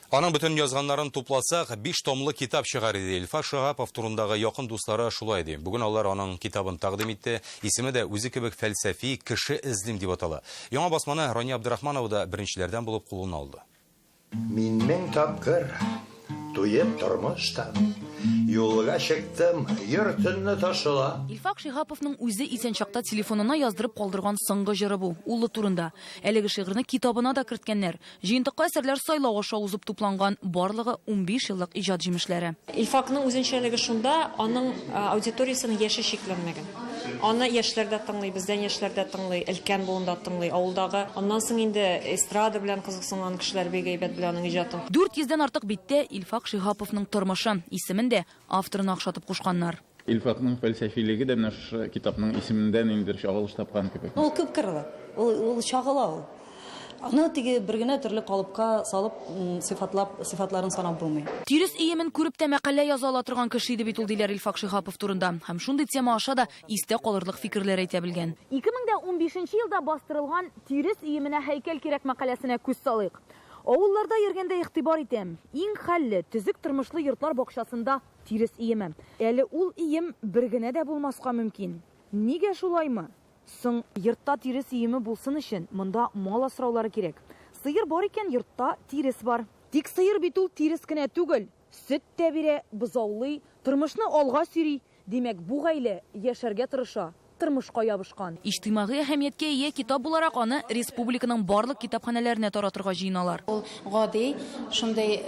Аның бөтен язганнарын тупласак, биш томлы китап чыгар иде. Илфак Шиһапов турындагы якын дуслары шулай ди. Бүген алар аның китабын тәкъдим итте. Исеме дә үзе кебек фәлсәфи, Кеше эзлим дип атала. Яңа басманы Рания Абдрахманова да беренчеләрдән булып кулына алды. Мин мең тапкыр туеп тормыштан, Юлга чыктым, йортымны ташлап. Илфак Шиһаповның үзе исән чакта телефонына яздырып калдырган соңгы җыры бу, улы турында. Әлеге шигырьне китабына да керткәннәр. Җыентыкка әсәрләр сайлау аша узып тупланган, барлыгы 15 еллык иҗат җимешләре. Илфакның үзенчәлеге шунда, аның аудиториясенең яше чикләнмәгән. Аны яшьләр дә тыңлый, бездән яшьләр дә тыңлый, өлкән буын да тыңлый, авылдагы. Аннан соң инде эстрада белән кызыксынган кешеләр бик әйбәт белә аның иҗатын. 400 дән артык биттә Илфак Шиһаповның тормышы, исемен дә авторына охшатып кушканнар. Илфакның фәлсәфилеге дә менә шушы китапның исемендә ниндидер чагылыш тапкан кебек. Ул күпкырлы, ул, ул чагыла ул. Аны теге бер генә төрле калыпка салып, сыйфатлап, сыйфатларын санап булмый. Тирес өемен күреп тә мәкалә яза ала торган кеше иде бит ул, диләр Илфак Шиһапов турында. Һәм шундый тема аша да истә калырлык фикерләр әйтә белгән. 2015 елда бастырылган Тирес өеменә һәйкәл кирәк мәкаләсенә күз салыйк. Авылларда йөргәндә игътибар итәм, иң хәлле, төзек тормышлы йортлар бакчасында Тирес өеме. Әле ул өем бер генә дә булмаска мөмкин. Нигә шулаймы? Соң, йортта тирес өеме булсын өчен, монда мал асраулары кирәк. Сыер бар икән, йортта тирес бар. Тик сыер бит ул тирес кенә түгел, сөт тә бирә, бозаулый, тормышны алга сөйри. Димәк, бу гаилә яшәргә тырыша, тормышка ябышкан. Иҗтимагый әһәмияткә ия китап буларак аны республиканың барлык китапханәләренә таратырга җыеналар. Ул гади, шундый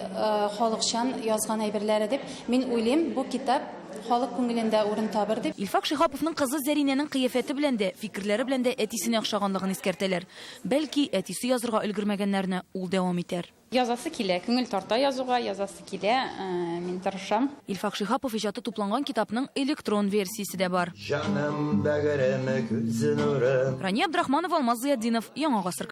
халыкчан язган әйберләре дип мин уйлыйм. Бу китап халык күңелендә урын табыр дип. Илфак Шиһаповның кызы Зәринәнең кыяфәте белән дә, фикерләре белән дә әтисенә охшаганлыгын искәртәләр. Бәлки, әтисе язырга өлгермәгәннәрне ул дәвам итәр. Язасы килә, күңел тарта язуга, язасы килә, мин тырышам. Илфак Шиһапов иҗаты тупланган китапның электрон версиясе дә бар. Җаным, бәгырем, күз нурым. Рания Абдрахманова, Алмаз Зыятдинов, Яңа гасыр.